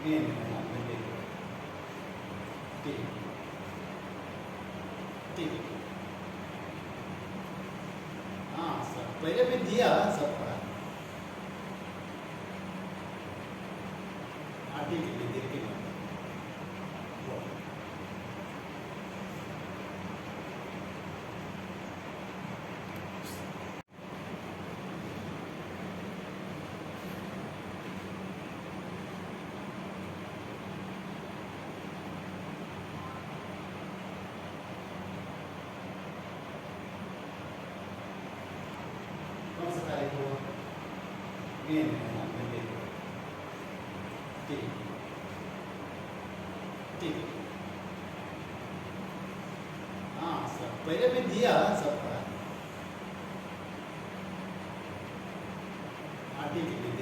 नहीं नहीं, हाँ मैं देख। ठीक ठीक है। हाँ सर, पहले मैं दिया सबका। हाँ ठीक है, मैं देख के लाऊंगा। कौन सा तारीख हुआ? नहीं नहीं, हाँ मैं देख। ठीक ठीक है। हाँ सर, पहले मैं दिया सबका। हाँ ठीक है।